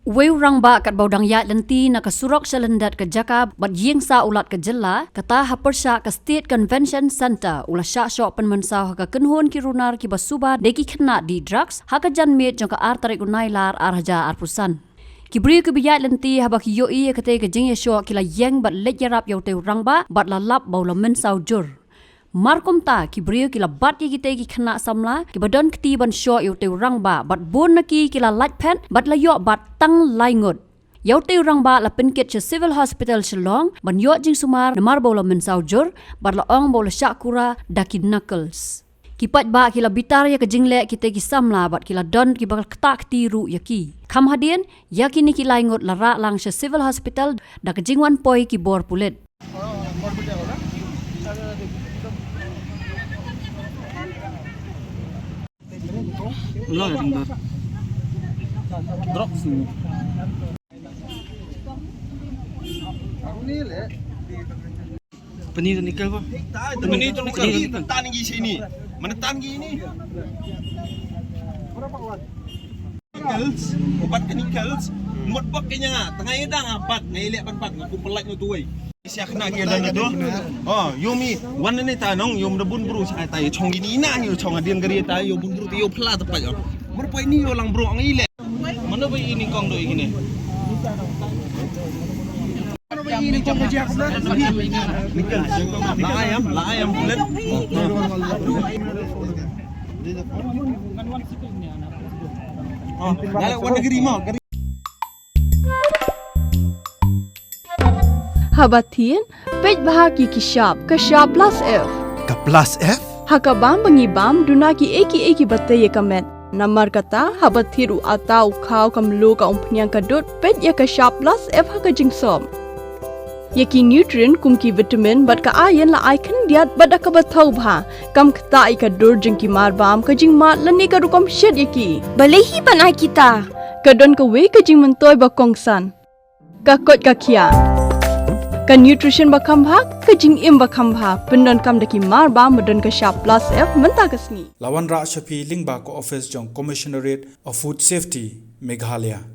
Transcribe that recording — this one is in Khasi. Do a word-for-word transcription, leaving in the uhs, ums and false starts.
Uwei u rangbah katba u dang ïaid lynti na ka surok sha lyndet ka jaka bad ïing sah u Lat ka jylla, kata ha pyrshah ka State Convention Centre, u la shah shoh pynmynsaw ha ka kynhun ki runar kiba suba da ki khynnah dih drugs ha ka janmiet jong ka ar tarik u Nailar ar hajar arphew san. Ki briew kiba ïaid lynti haba ki ïohi ïa katei ka jingïashoh ki la ïeng bad leit ïarap ïa utei u rangbah bad la lap ba u la mynsaw jur. Mar kumta, ki briew ki la bat ïa kitei ki khynnah samla kiba don kti ban shoh ïa utei u rangbah bad bun na ki ki la lait phet bad la ïoh bat tang lai ngut. Ïa utei u rangbah la pynkit sha Civil Hospital Shillong ban ïoh jingsumar namar ba u la mynsaw jur bad la ong ba u la shah kura da ki knuckles. Ki paidbah ki la bitar ïa ka jingleh kitei ki samla bad ki la don kiba ktah kti ruh ïa ki. Kham hadien, ïa kine ki lai ngut la rah lang sha Civil Hospital da ka jingwan poi ki bor pulit. Lo ya tinggal. Drugs ni. Pani to nikal ba? Pani to nikal. Pani to nikal. Tan gi sini. Mana tan gi ini? Chemicals, ubat chemicals, mut bok kenya nga, tanga ida nga bat, nga ilek ban bat, nga kumpel lait nga tuwai. Siak na kia dan tu. Oh, yumi, wan ni ta nong, yum da bun bru sa ta, chong ini na, yo chong adin gari ta, yo bun bru ti yo pla ta pa yo. Mur pa ini yo lang bru ang ilek. Mana ba ini kong do ini? La ayam, la ayam bulat. Oh, dale, wan negeri mo. Haba thied, peit bha ki ki shap, ka shap plus F. Ka plus F? Ha ka bam ba ngi bam, duna ki ei ki ei kiba tei ïa ka met. Namar kata, haba thied u atta u khaw ka mluh ka umphniang ka dud, peit ïa ka shap plus F ha ka jingsop. Ïa ki nutrient kum ki vitamin bad ka iron la ai khyndiat bad da kaba thaw bha. Kam ktah ïa ka dur jong ki mar bam, ka jingmad lane ka rukom shet ïa ki. Balei hi ban ai kita? Ka don kawei ka jingmyntoi ba kongsan. Ka koit ka khiah. Ka nutrition ba kham bha, ka jingim ba kham bha. Pyndonkam da ki mar bam ba don ka shap plus F mynta ka sngi. La wanrah sha phi lyngba ka office jong Commissionerate of Food Safety, Meghalaya.